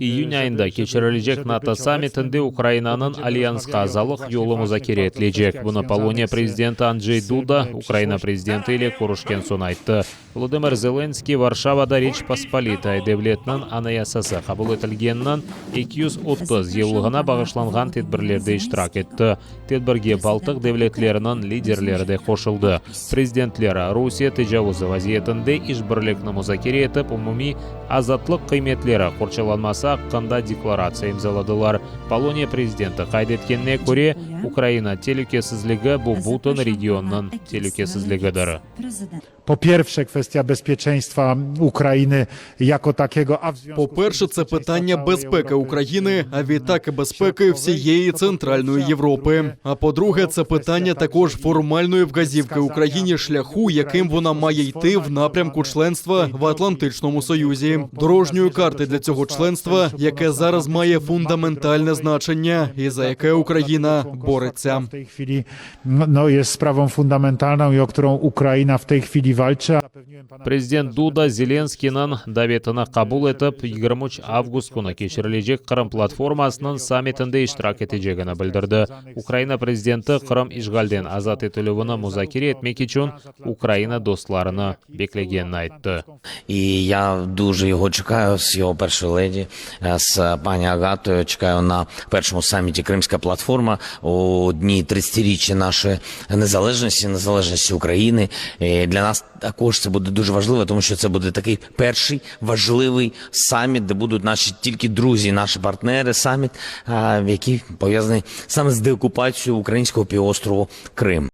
İyün ayında keçirilecek NATO sammitinde Ukrainanıñ Alyansqa azalıq yolu muzakere etilecek. Bunı Poloniya prezidenti Andjey Duda Ukraina prezidenti ile körüşken soñ ayttı. Volodımır Zelenskıy Varşavada Reç Pospolitaya devletiniñ Anayasası qabul etilgeniniñ 230 yıllığına bağışlanğan tedbirlerde iştirak etti. Tedbirge Baltıq devletleriniñ liderleri de qoşuldı. Prezidentler Rusiye tecavuzı vaziyetinde işbirlikni muzakere etip, umumiy azatlıq qıymetleri qorçalanması aqqında deklaratsiya imzaladılar. Poloniya prezidenti qayd etkenine köre, Ukraina telükesizligi, bu bütün regionnıñ telükesizligidir. Po pierwsze, kwestia bezpieczeństwa Ukrainy jako takiego, a w związku По-перше, це питання безпеки України, а відтак і безпеки всієї Центральної Європи. А по-друге, це питання також формальної вказівки Україні шляху, яким вона має йти в напрямку членства в Атлантичному Союзі, дорожньої карти для цього членства, яке зараз має фундаментальне значення і за яке Україна бореться. W tej chwili no, jest sprawą fundamentalną i o którą Ukraina w tej chwili walczy. Prezident Duda Zelenskıynıñ davetini qabul etip, 23 avgust künü keçirilecek Qırım platformasınıñ sammitinde iştirak etecegini bildirdi. Ukraina prezidenti Qırım işğalden azat etilüvini muzakere etmek içün Ukraina dostlarını beklegenini ayttı. І я дуже його чекаю з його першою леді, з пані Агатою. Чекаю на першому саміті Кримська платформа у дні 30-річчя нашої незалежності, незалежності України. І для нас також це буде дуже важливо, тому що це буде такий перший важливий саміт, де будуть наші тільки друзі, наші партнери, саміт, який пов'язаний саме з деокупацією українського півострову Крим.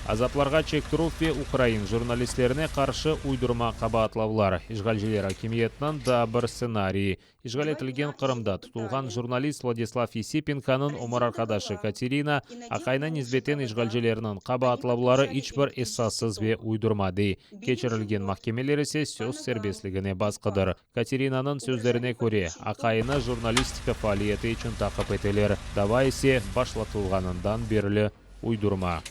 Azaplarğa çektirüv ve ukrain jurnalistlerine qarşı uydurma qabaatlavlar, işğalciler akimiyetiniñ daa bir stsenariyi. İşğal etilgen Qırımda tutulğan jurnalist Vladislav Yesipenkonıñ ömür arqadaşı Katerina aqayına nisbeten işğalcilerniñ qabaatlavları iç bir esassız ve uydurma, dey. Keçirilgen mahkemeler ise söz serbestligine basqıdır. Katerinanıñ sözlerine köre, aqayını jurnalistika faaliyeti içün taqip eteler, dava ise başlatılğanından berli uydurma.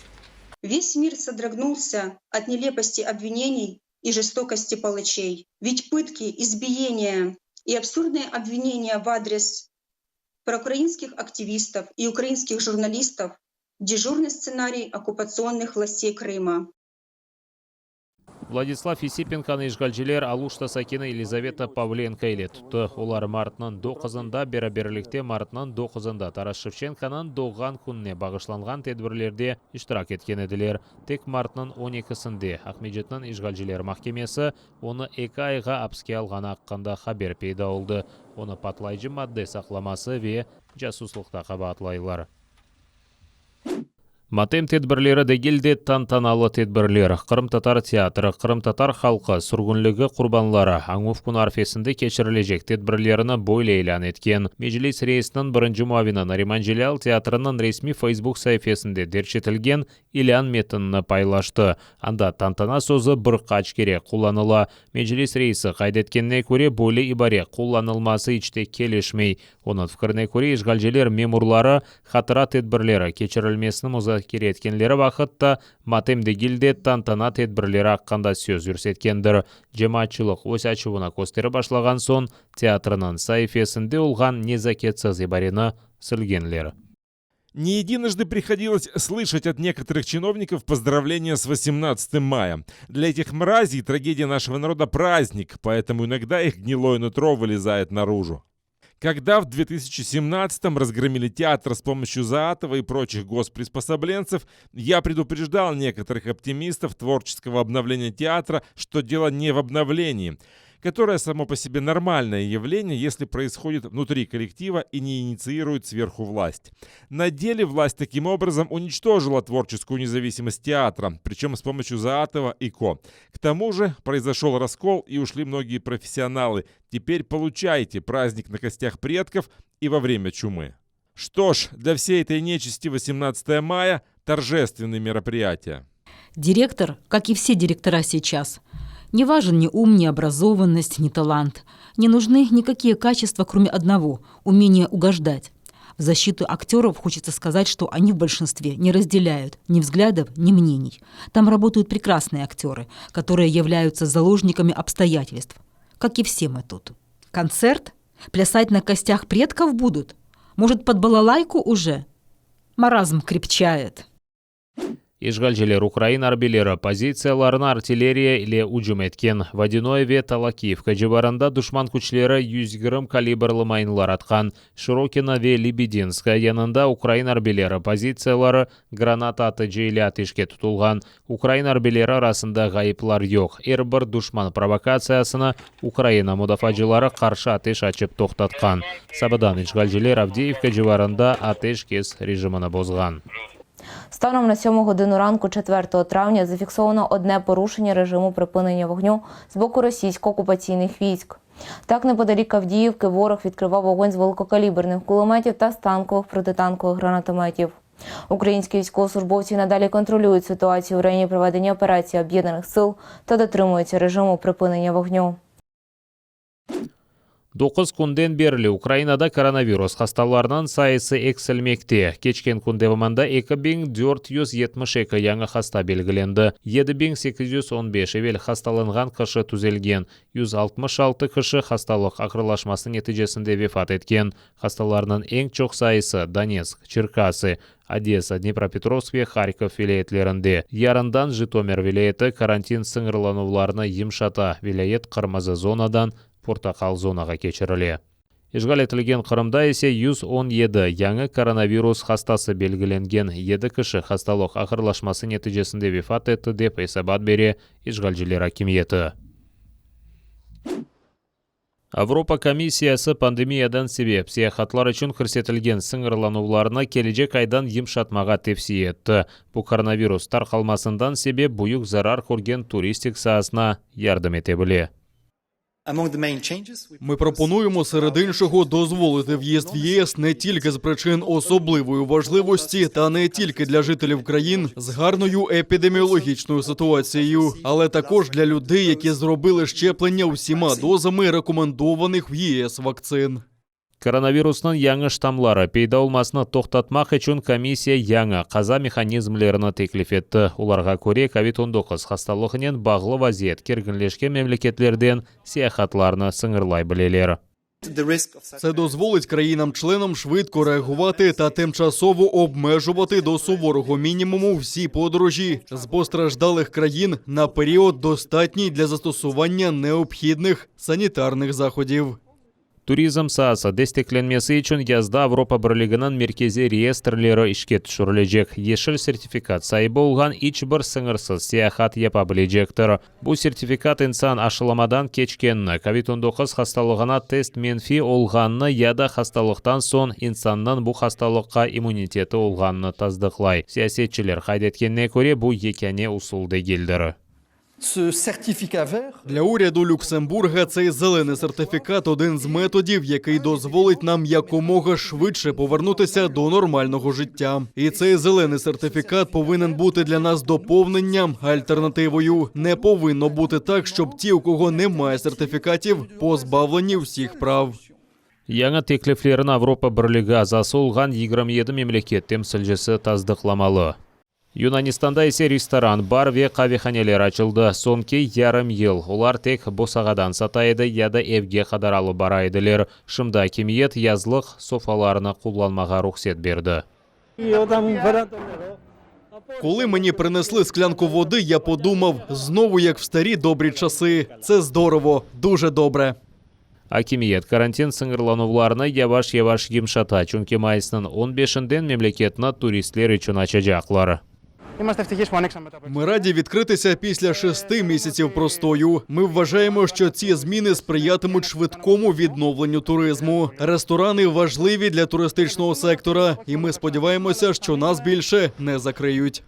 Весь мир содрогнулся от нелепости обвинений и жестокости палачей. Ведь пытки, избиения и абсурдные обвинения в адрес проукраинских активистов и украинских журналистов – дежурный сценарий оккупационных властей Крыма. Vladislav Yesipenkonı işğalciler Aluşta sakini Yelizaveta Pavlenko ile tuttı. Olar martnıñ doquzında beraberlikte martnıñ doquzında Taras Şevçenkonıñ doğğan kününe bağışlanğan tedbirlerde iştirak etken ediler. Tek martnıñ on ekisinde Aqmescitniñ işğalciler mahkemesi onı eki ayğa apiske alğanı aqqında haber peyda oldı. Onı patlayıcı madde saqlaması ve casuslıqta qabaatlaylar. Matem tedbirleri degil de, tantanalı tedbirler. Qırımtatar teatri, qırımtatar halqı sürgünligi qurbanları añuv künü arfesinde keçirilecek tedbirlerini böyle ilân etken. Meclis reisiniñ birinci muavini Nariman Celâl teatriniñ resmiy Feysbuk saifesinde derc etilgen ilân metinini paylaştı. Anda tantana sözü bir qaç kere qullanıla. Meclis reisi qayd etkenine köre, böyle ibare qullanılması iç te kelişmey. Onıñ fikrine köre, işğalciler memurları hatıra tedbirleri keçirilmesini muzakere etkenleri vaqıtta matem degil de, tantana tedbirleri aqqında söz yürsetkendir. Cemaatçılıq öz açuvını kösterip başlağan soñ, teatriniñ saifesinde olğan nezaketsiz ibareni silgenler. Не единожды приходилось слышать от некоторых чиновников поздравления с 18 мая. Для этих мразей трагедия нашего народа праздник, поэтому иногда их гнилое нутро вылезает наружу. Когда в 2017-м разгромили театр с помощью Заатова и прочих госприспособленцев, я предупреждал некоторых оптимистов творческого обновления театра, что дело не в обновлении, которое само по себе нормальное явление, если происходит внутри коллектива и не инициирует сверху власть. На деле власть таким образом уничтожила творческую независимость театра, причем с помощью Заатова и Ко. К тому же произошел раскол и ушли многие профессионалы. Теперь получайте праздник на костях предков и во время чумы. Что ж, для всей этой нечисти 18 мая – торжественное мероприятие. Директор, как и все директора сейчас, не важен ни ум, ни образованность, ни талант. Не нужны никакие качества, кроме одного – умения угождать. В защиту актеров хочется сказать, что они в большинстве не разделяют ни взглядов, ни мнений. Там работают прекрасные актеры, которые являются заложниками обстоятельств, как и все мы тут. Концерт? Плясать на костях предков будут? Может, под балалайку уже? Маразм крепчает. İşğalciler ukrain arbiyleri pozitsiyalarına artilleriya ile ücüm etken. Vodânoye ve Talakivka civarında duşman küçleri 120 kalibrli mayınlar atqan. Şırokino ve Lebedinskoye yanında ukrain arbiyleri pozitsiyaları granata atıcı ile ateşke tutulğan. Ukrain arbiyleri arasında ğayıplar yoq. Er bir duşman provokatsiyasını Ukraina mudafaacıları qarşı ateş açıp toqtatqan. Sabadan işğalciler Avdeyevka civarında ateşkes rejimini bozğan. Станом на 7 годину ранку 4 травня зафіксовано одне порушення режиму припинення вогню з боку російсько-окупаційних військ. Так, неподалік Авдіївки ворог відкривав вогонь з великокаліберних кулеметів та з танкових протитанкових гранатометів. Українські військовослужбовці надалі контролюють ситуацію в районі проведення операції об'єднаних сил та дотримуються режиму припинення вогню. Doquz künden berli Ukrainada koronavirus hastalarınıñ sayısı eksilmekte. Keçken kün devamında 2472 yañı hasta belgilendi, 7815 evel hastalanğan kişi tüzelgen, 166 kişi hastalıq ağırlaşması neticesinde vefat etken. Hastalarnıñ eñ çoq sayısı Donetsk, Çerkası, Odesa, Dnepropetrovsk ve Harkov vilâyetlerinde. Yarından Jıtomir vilâyeti karantin sıñırlanuvlarını yımşata, vilâyet qırmızı zonadan portaqal zonağa keçirile. İşğal etilgen Qırımda ise 117 yañı koronavirus hastası belgilengen, yedi kişi hastalıq ağırlaşması neticesinde vefat etti, dep esabat bere işğalciler akimiyeti. Avropa komissiyası pandemiyadan sebep seyahatlar içün kirsetilgen sıñırlanuvlarnı kelecek aydan yımşatmağa tevsiye etti. Bu koronavirus tarqalmasından sebep büyük zarar körgen turistik saasına yardım ete bile. Ми пропонуємо серед іншого дозволити в'їзд в ЄС не тільки з причин особливої важливості та не тільки для жителів країн з гарною епідеміологічною ситуацією, але також для людей, які зробили щеплення усіма дозами рекомендованих в ЄС вакцин. Koronavirusnıñ yañı ştammları peyda olmasını toqtatmaq içün komissiya yañı qaza mehanizmlerini teklif etti. Olarğa köre, kovid 19 hastalığınen bağlı vaziyet kerginleşken memleketlerden seyahatlarnı sıñırlay bileler. Це дозволить країнам-членам швидко реагувати та тимчасово обмежувати до суворого мінімуму всі подорожі з постраждалих країн на період, достатній для застосування необхідних санітарних заходів. Turizm saası desteklenmesi içün yazda Avropa Birliginiñ merkeziy reyestrleri işke tüşürilecek. Yeşil sertifikat saibi olğan iç bir sıñırsız seyahat yapa bilecektir. Bu sertifikat insan aşılamadan keçkenini, kovid 19 hastalığına test menfiy olğanını ya da hastalıqtan soñ insannıñ bu hastalıqqa immuniteti olğanını tasdıqlay. Siyasetçiler qayd etkenine köre, bu yekâne usul degildir. Для уряду Люксембурга цей зелений сертифікат один з методів, який дозволить нам якомога швидше повернутися до нормального життя. І цей зелений сертифікат повинен бути для нас доповненням, альтернативою. Не повинно бути так, щоб ті, у кого немає сертифікатів, позбавлені всіх прав. Yañı tekliflerni Avropa Birligi azası olğan 27 memleket temsilcisi tasdıqlamalı. Yunanistanda ise restoran, bar ve qavehaneler açıldı. Soñki yarım yıl olar tek bosağadan sata edi ya da evge qadar alıp bara ediler. Şimdi akimiyet yazlıq sofalarını qullanmağa ruhset berdi. Коли мені принесли склянку води, я подумав знову як в старі добрі часи. Це здорово, дуже добре. Akimiyet karantin sıñırlanuvlarını yavaş-yavaş yımşata, çünki mayısnıñ on beşinden memleketni turistler içün açacaqlar. Ми раді відкритися після шести місяців простою. Ми вважаємо, що ці зміни сприятимуть швидкому відновленню туризму. Ресторани важливі для туристичного сектора, і ми сподіваємося, що нас більше не закриють.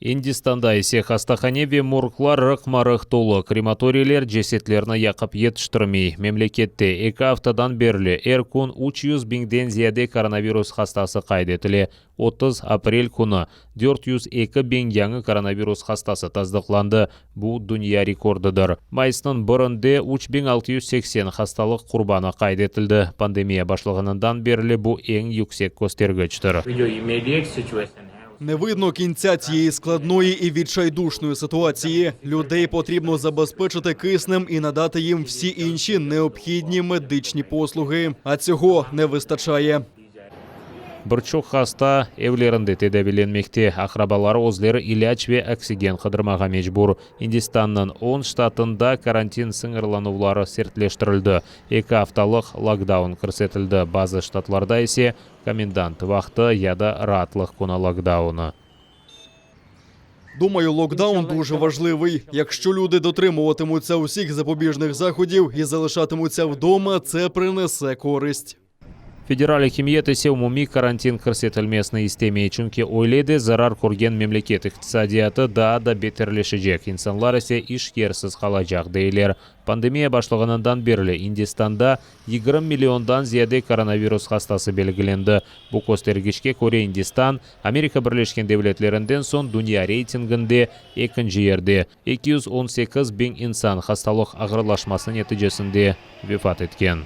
Indistanda ise hastahane ve morglar rıqma-rıq tolu, krematoriyler cesetlerni yaqıp yetiştirmey. Memlekette eki aftadan berli er kün 300 biñden ziyade koronavirus hastası qayd etile. 30 aprel künü 402 biñ yañı koronavirus hastası tasdıqlandı, bu dünya rekordıdır. Mayısnıñ birinde 3680 hastalıq qurbanı qayd etildi. Pandemiya başlağanından berli bu eñ yüksek köstergiçtir. Не видно кінця цієї складної і відчайдушної ситуації. Людей потрібно забезпечити киснем і надати їм всі інші необхідні медичні послуги. А цього не вистачає. Bir çoq hasta evlerinde tedaviylenmekte, aqrabaları özleri ilâc ve oksigen qıdırmağa mecbur. İndistannıñ on ştatında karantin sıñırlanuvları sertleştirildi, eki aftalıq lokdaun kirsetildi, bazı ştatlarda ise komendant vaqtı ya da raatlıq künü lokdaunı. Думаю, локдаун дуже важливий. Якщо люди дотримуватимуться усіх запобіжних заходів і залишатимуться вдома, це принесе користь. Federal akimiyet ise umumiy karantin kirsetilmesini istemey, çünki öyle de zarar körgen memleket iqtisadiyatı daa da beterleşecek, insanlar ise iş yersiz qalacaq, deyler. Pandemiya başlağanından berli İndistanda 20 milliondan ziyade koronavirus hastası belgilendi. Bu köstergiçke köre İndistan, Amerika Birleşken Devletlerinden soñ dünya reytinginde ekinci yerde. 218 biñ insan hastalıq ağırlaşması neticesinde vefat etken.